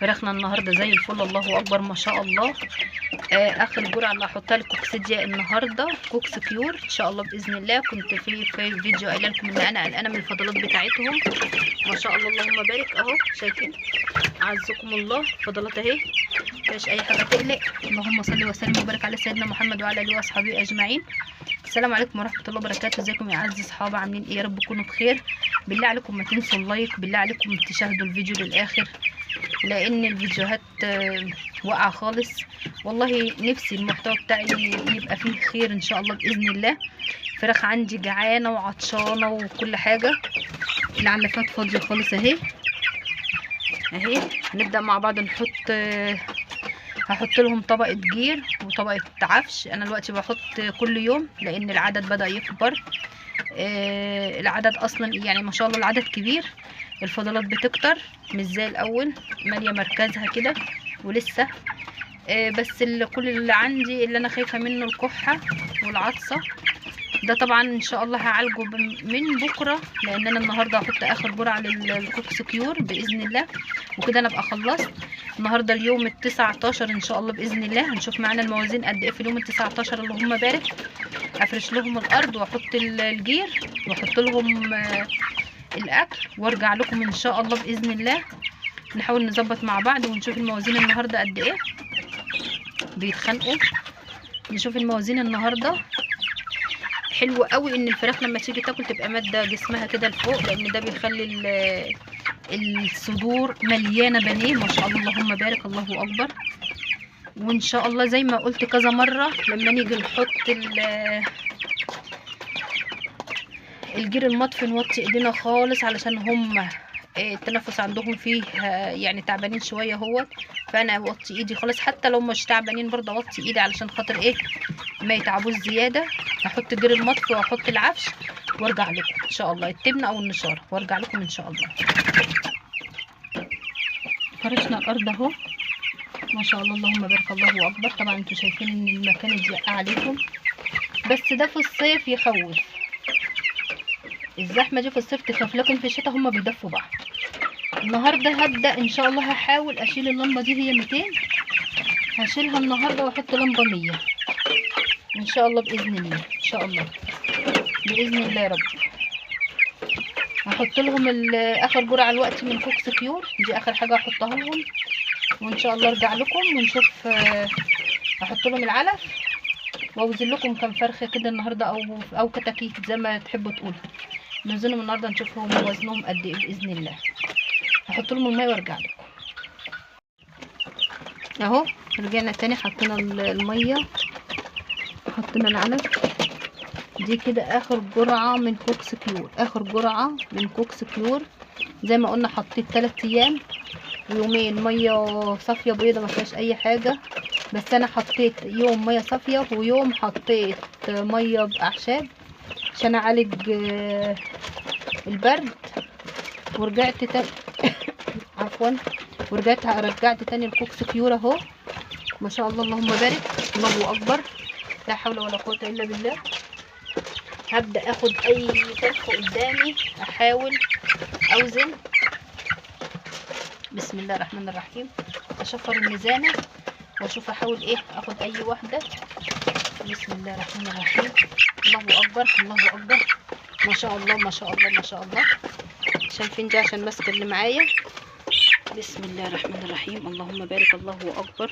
فراخنا النهارده زي الفل، الله اكبر ما شاء الله. اخر جرعة اللي هحطها للكوكسيديا النهارده كوكس كيور ان شاء الله باذن الله. كنت في فيديو قايله لكم ان انا قلقانة من الفضلات بتاعتهم، ما شاء الله اللهم بارك اهو، شايفين اعزكم الله فضلات اهي، مفيش اي حاجة تقلق. اللهم صل وسلم وبارك على سيدنا محمد وعلى اله واصحابه اجمعين. السلام عليكم ورحمة الله وبركاته. ازيكم يا اعز اصحاب، عاملين ايه؟ يا رب تكونوا بخير. بالله عليكم ما تنسوا ال like، بالله عليكم تشاهدوا الفيديو للاخر، لان الفيديوهات واقعه خالص. والله نفسي المحتوى بتاعي يبقى فيه خير ان شاء الله باذن الله. فراخ عندي جعانة وعطشانه وكل حاجة، العلافات فاضية خالص اهي اهي. هنبدا مع بعض نحط، هحط لهم طبقه جير وطبقه عفش. انا دلوقتي بحط كل يوم لان العدد بدا يكبر. العدد اصلا يعني ما شاء الله العدد كبير، الفضلات بتكتر مش زي الاول، ماليه مركزها كده ولسه. بس كل اللي عندي اللي انا خايفة منه الكحه والعطسه، ده طبعا ان شاء الله هعالجه من بكره، لان انا النهارده هحط اخر جرعة للكوكس كيور باذن الله، وكده انا ابقى خلصت. النهارده اليوم ال19 ان شاء الله باذن الله. هنشوف معانا الموازين قد ايه في اليوم ال19 اللهم بارك. افرش لهم الارض واحط الجير واحط لهم الاكل وارجع لكم ان شاء الله باذن الله. نحاول نظبط مع بعض ونشوف الموازين النهارده قد ايه بيتخانقوا. نشوف الموازين النهارده. حلو قوي ان الفراخ لما تيجي تاكل تبقى مادة جسمها كده لفوق، لان ده بيخلي الصدور مليانة بانيه ما شاء الله اللهم بارك الله اكبر. وان شاء الله زي ما قلت كذا مرة، لما نيجي نحط الجير المطفي نوطي ايدينا خالص، علشان هم التنفس عندهم فيه يعني تعبانين شوية اهوت، فانا اوطي ايدي خالص، حتى لو مش تعبانين برضه اوطي ايدي علشان خاطر ايه ما يتعبوش زيادة. هحط الجير المطفي واحط العفش وارجع لكم ان شاء الله، التبنه او النشاره، وارجع لكم ان شاء الله. فرشنا الارض اهو ما شاء الله اللهم بارك الله اكبر. طبعا انتوا شايفين ان المكان اتزق عليكم، بس ده في الصيف يخوف، الزحمة دي في الصيف تخاف، لكن في الشتاء هما بيدفوا بعض. النهارده هبدا ان شاء الله، هحاول اشيل اللمبة دي، هي 200، هشيلها النهارده واحط لمبة 100 ان شاء الله باذن الله. ان شاء الله باذن الله يا رب. هحط لهم اخر جرعة الوقت من كوكس كيور، دي اخر حاجة هحطها لهم، وان شاء الله ارجع لكم ونشوف. هحط لهم العلف واوزن لكم كام فرخة كده النهارده، او كتاكيت زي ما تحبوا تقولوا. نوزنهم النهارده نشوفهم وزنهم قد ايه باذن الله. هحط لهم المية وارجع لكم. اهو رجعنا تاني، حطينا المية، حطينا العلف. دي كده اخر جرعة من كوكس كيور، اخر جرعة من كوكس كيور. زي ما قلنا حطيت 3 ايام ويومين مية صافية بيضة ما فيهاش اي حاجة، بس انا حطيت يوم مية صافية ويوم حطيت مية باعشاب عشان اعالج البرد. ورجعت تاني عفوا، رجعت تاني الكوكس كيور اهو ما شاء الله اللهم بارك الله اكبر، لا حول ولا قوة الا بالله. هبدا اخد اي فرخة قدامي احاول اوزن. بسم الله الرحمن الرحيم. اشفر الميزانه واشوف احاول ايه اخد اي واحدة. بسم الله الرحمن الرحيم. الله اكبر الله اكبر ما شاء الله ما شاء الله ما شاء الله. شايفين دي عشان ماسكه اللي معايا. بسم الله الرحمن الرحيم اللهم بارك الله اكبر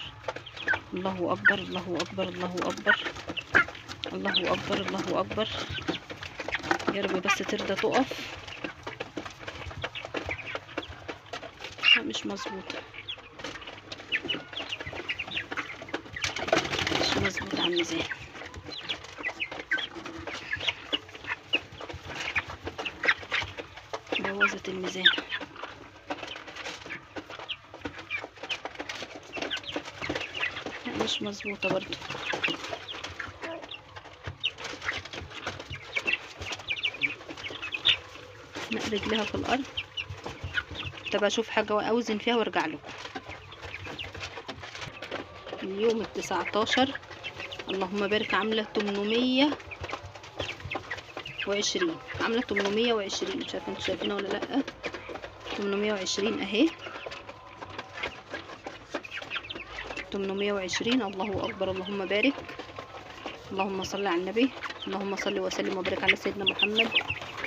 الله اكبر الله اكبر الله اكبر الله اكبر الله اكبر. يا رب بس ترضى تقف. لا مش مظبوطة، مش مظبوطة على الميزان. بوظت الميزان. لا مش مظبوطة برضو. لا رجلها في الارض. طب اشوف حاجة واوزن فيها وارجع لكم. اليوم 19 اللهم بارك، عامله 820، عامله 820. مش عارفه انتوا شايفينها ولا لا. 820 اهي. 820. الله اكبر، اللهم بارك، اللهم صل على النبي، اللهم صل وسلم وبارك على سيدنا محمد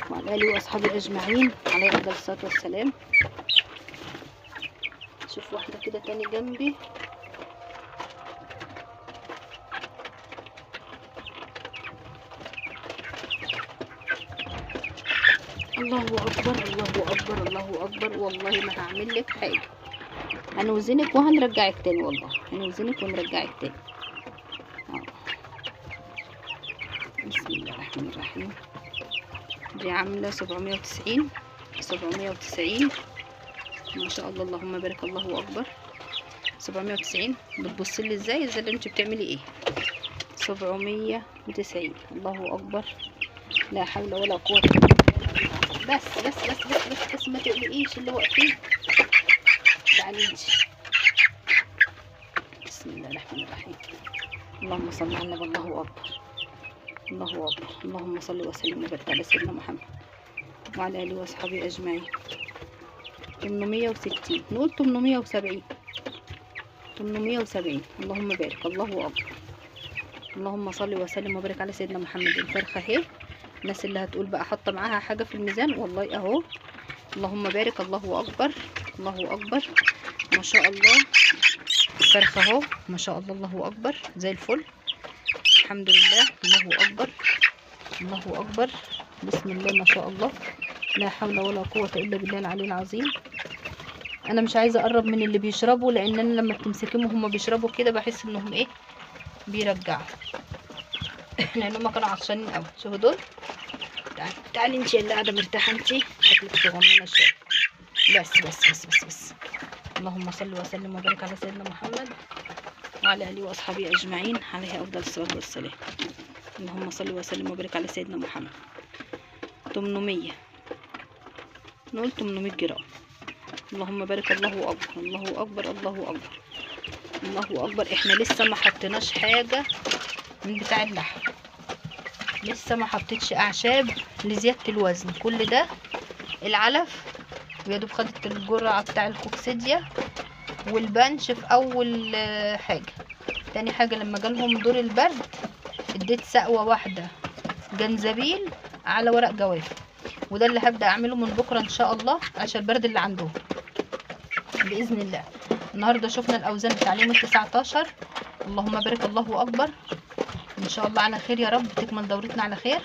وعلى اله واصحابه اجمعين، عليه افضل الصلاة والسلام. شوف واحدة كده تاني جنبي. الله اكبر، الله اكبر، الله اكبر. والله ما هعمل لك حاجة، هنوزنك وهنرجعك تاني، والله هنوزنك ونرجعك تاني. بسم الله الرحمن الرحيم. دي عامله 790، 790 ما شاء الله، اللهم بارك، الله اكبر. 790. بتبصي لي ازاي؟ ازاي اللي انت بتعملي ايه؟ 790. الله اكبر، لا حول ولا قوة الا بالله. بس بس بس بس بس بس، ما تقلقيش اللي واقفين. تعالي انت. بسم الله الرحمن الرحيم، اللهم صل على النبي. الله اكبر، الله اكبر، اللهم صل وسلم وبارك على سيدنا محمد وعلى اله واصحابه اجمعين. 860، نقول 870، 870. اللهم بارك، الله اكبر، اللهم صل وسلم وبارك على سيدنا محمد. الفرخه اهي، الناس اللي هتقول بقى حاطه معاها حاجة في الميزان، والله اهو. اللهم بارك، الله اكبر، الله اكبر، ما شاء الله. الفرخه اهو ما شاء الله، الله اكبر، زي الفل، الحمد لله. الله اكبر، الله اكبر، بسم الله ما شاء الله، لا حول ولا قوة الا بالله العلي العظيم. انا مش عايزه اقرب من اللي بيشربوا، لان انا لما بتمسكيهم وهم بيشربوا كده بحس انهم ايه، بيرجعوا لان هم كانوا عطشانين قوي. شوفوا دول. تعالي تعالي انت اللي قاعدة مرتاحة، انت شكلك صغنونه شوية. بس بس بس بس بس. اللهم صل وسلم وبارك على سيدنا محمد وعلى اله واصحابه اجمعين، عليه افضل الصلاة والسلام. اللهم صل وسلم وبارك على سيدنا محمد. 800، نقول 800 جرام. اللهم بارك، الله اكبر، الله اكبر، الله اكبر، الله اكبر. احنا لسه ما حطيناش حاجة من بتاع اللحم، لسه ما حطيتش اعشاب لزيادة الوزن. كل ده العلف، ويا دوب خدت الجرعة بتاع الكوكسيديا والبنش في اول حاجة. تاني حاجة لما جالهم دور البرد اديت سقوه واحدة جنزبيل على ورق جوافه، وده اللي هبدا اعمله من بكره ان شاء الله عشان البرد اللي عندهم باذن الله. النهارده شفنا الاوزان بتاع اليوم 19. اللهم بارك، الله اكبر. ان شاء الله على خير يا رب، تكمل دورتنا على خير.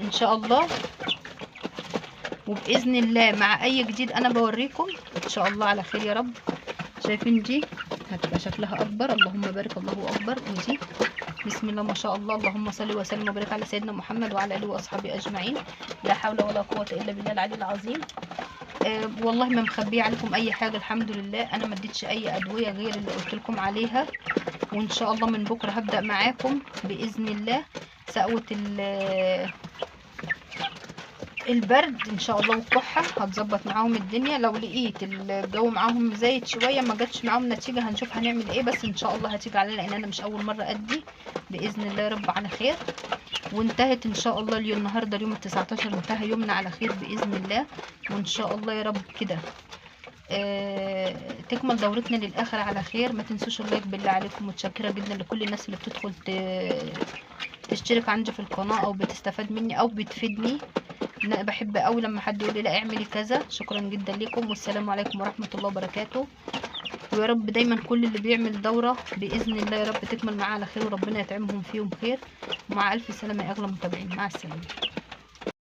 ان شاء الله، وباذن الله مع اي جديد انا بوريكم ان شاء الله على خير يا رب. شايفين دي هتبقى شكلها اكبر، اللهم بارك، الله اكبر. ودي بسم الله ما شاء الله، اللهم صل وسلم وبارك على سيدنا محمد وعلى اله واصحابه اجمعين، لا حول ولا قوة الا بالله العلي العظيم. والله ما مخبيه عليكم اي حاجة، الحمد لله. انا ما اديتش اي ادوية غير اللي قلت لكم عليها، وان شاء الله من بكره هبدا معاكم باذن الله سقوه البرد ان شاء الله والكحه، هتظبط معاهم الدنيا. لو لقيت الجو معاهم زايد شوية ما جاتش معاهم نتيجة هنشوف هنعمل ايه، بس ان شاء الله هتيجي علينا، لان انا مش اول مرة ادي باذن الله يا رب على خير. وانتهت ان شاء الله اليوم النهارده اليوم 19، انتهى يومنا على خير باذن الله، وان شاء الله يا رب كده تكمل دورتنا للاخر على خير. ما تنسوش ال like بالله عليكم، متشكره جدا لكل الناس اللي بتدخل تشترك عندي في القناة او بتستفاد مني او بتفيدني. انا بحب قوي لما حد يقول لي لا اعملي كذا. شكرا جدا لكم، والسلام عليكم ورحمة الله وبركاته. ويا رب دايما كل اللي بيعمل دوره باذن الله يا رب تكمل معاه على خير، وربنا يطعمهم فيهم خير. ومع الف سلامه يا اغلى متابعين، مع السلامة.